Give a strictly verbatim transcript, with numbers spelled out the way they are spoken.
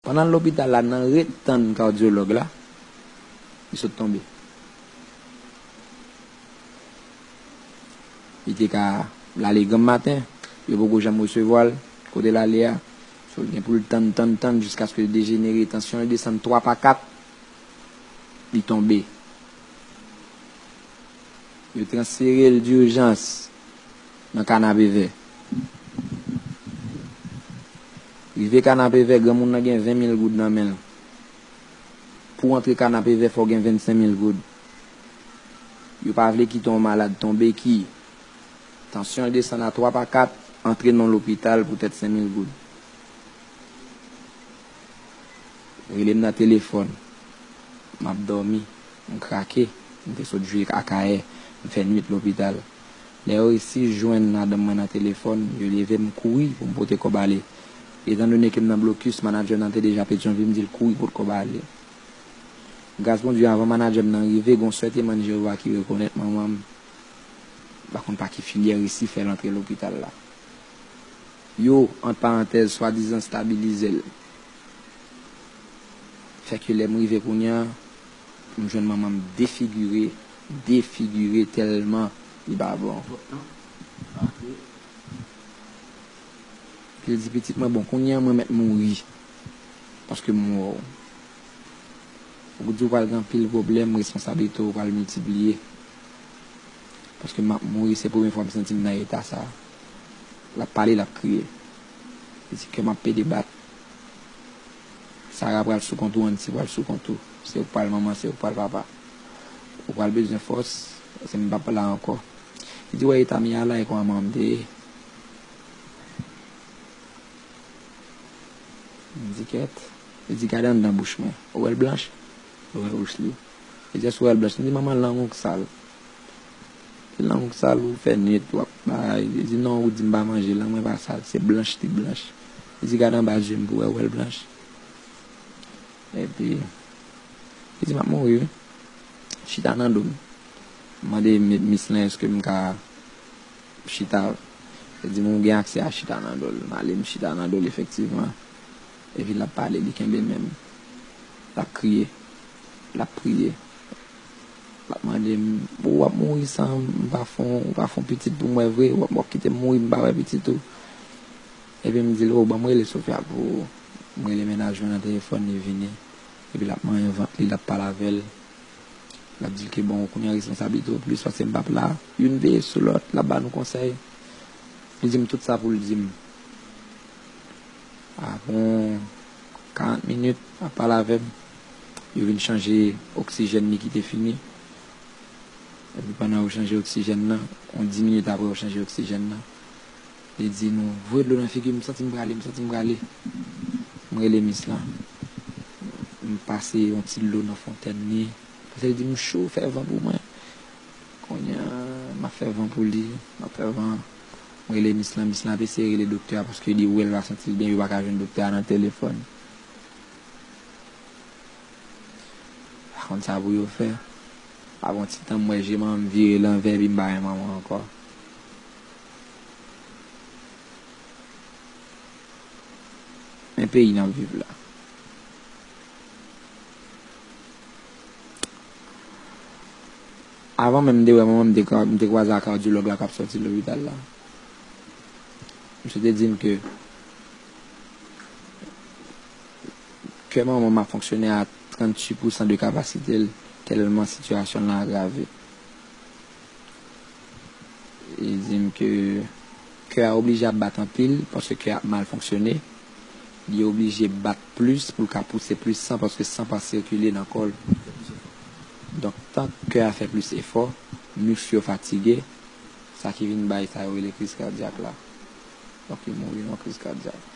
Pandan l lopital la, nan ret tann kadyològ la, li sot tonbe. Li te ka lale granm maten, yo poko janm resevwa l, kote l ale a, so l gen pou l tann, tann, tann, jiskaske l dejenere, tansyon l desann twa pa kat, li tonbe. Yo transfere l dijans nan Kanapevè. Rive Kanapevè, granmoun nan gen ven mil goud nan men l. Pou w antre Kanapevè, fò w gen vennsenk mil goud. Yo pa vle kite yon malad tonbe ki tansyon l desann a twa pa kat, antre nan lopital poutèt senk mil goud. Rele m nan telefòn. M ap dòmi. M krake. M te sot jwe Akayè. M fè nwit lopital. Lè yo resi jwenn madanm mwen nan telefòn, yo leve m kouri pou m pote kòb ale. Etandone ke m nan blokis, manadjè m nan te deja Petyonvil, m di l kouri pote kòb ale. Gras Bondye, avan manadjè m nan rive, gon sè Temàn Jewova ki rekonèt manman m. M pa konn pa ki filyè resi fè l antre lopital la. Yo, ant parantèz, swadizan stabilize l. Fè ke lè m rive kounye a, m jwenn manman m defigire, defigire tèlman li pa bon. Epi l di, "Pitit mwen, bon, kounye a mwen mèt mouri. Paske m wè w." Ou di w pral gen anpil pwoblèm, responsablite w pral miltipliye. Paske m ap mouri, se premye fwa m santi m nan eta sa. L ap pale, l ap kriye. Li di, "Kè m ap pede bat. Sara pral sou kont ou, Annti pral sou kont ou. Se ou k pral manman, se ou k pral papa. Ou pral bezwen fòs, se m p ap la ankò." Li di, "Wè eta m ye a la, e kòman manman m te ye?" M di, "Kèt." Li di, "Gade anndan bouch mwen. Ou wè l blanch?" Ou wè bouch li. Li di, "Èske ou wè l blanch?" M di, "Manman, lang ou k sal." Li di, "Lang ou k sal, ou fè nwit, w ap bay." Li di, "Non, ou di m pa manje, lang mwen pa sal, se blanch li blanch." Li di, "Gade anba je m pou wè, ou wè l blanch." Epi, li di, "M ap mouri, wi. Chita nan do m." M mande mi-, mis lan, èske m ka chita. Li di m, "Ou gen aksè a chita nan do l." M ale, m chita nan do l, efektivman. Epi l ap pale, li kenbe men m. L ap kriye. L ap priye. L ap mande m, "Ou ap mouri san m pa fon, ou pa fon pitit pou mwen vre, w ap, w ap kite m mouri, m pa wè pitit ou." Epi m di l, "O, ban m rele Sofia pou ou." M rele mennaj mwen nan telefòn, li vini. Epi l ap manyen vant li, l ap pale avè l. L ap di l ke bon, kounye a responsablite yo plis, paske m p ap la. Youn veye sou lòt, l ap ba nou konsèy. Li di m tout sa pou l di m. Apre yon karant minit, l ap pale avè m. Yo vin chanje oksijèn li ki te fini. Epi pandan yo chanje oksijèn nan, yon dis minit apre yo chanje oksijèn nan. Li di nou, "Voye dlo nan figi m, m santi m prale, m santi m prale." M rele mis lan. M pase yon ti dlo nan fontèn li. Paske li di m, "Cho, fè van pou mwen." Kounye a, m ap fè van pou li, m ap fè van. M rele mis lan, mis lan ap eseye rele doktè a, paske li wè l pa santi l byen, yo pa ka jwenn doktè a nan telefòn. Pa konn sa pou yo fè. Apre yon ti tan, m wè je manman m vire l anvè, epi m pa wè manman ankò. Men peyi n ap viv la. Avan menm m te wè manman m, m te ka, m te kwaze ak kadyològ la k ap sòti lopital la. Misye te di m ke kè manman m ap fonksyone a tranntuit pousan de kapasite l, tèlman sitiyasyon l lan agrave. Li di m ke kè a oblije ap bat anpil, paske kè a ap mal fonksyone. Li oblije bat plis pou l ka pouse plis san, paske san pa sikile nan kò l. Donk, tan kè a fè plis efò, misk yo fatige, sa ki vin bay sa yo rele kriz kadyak la. Donk, li mouri nan kriz kadyak.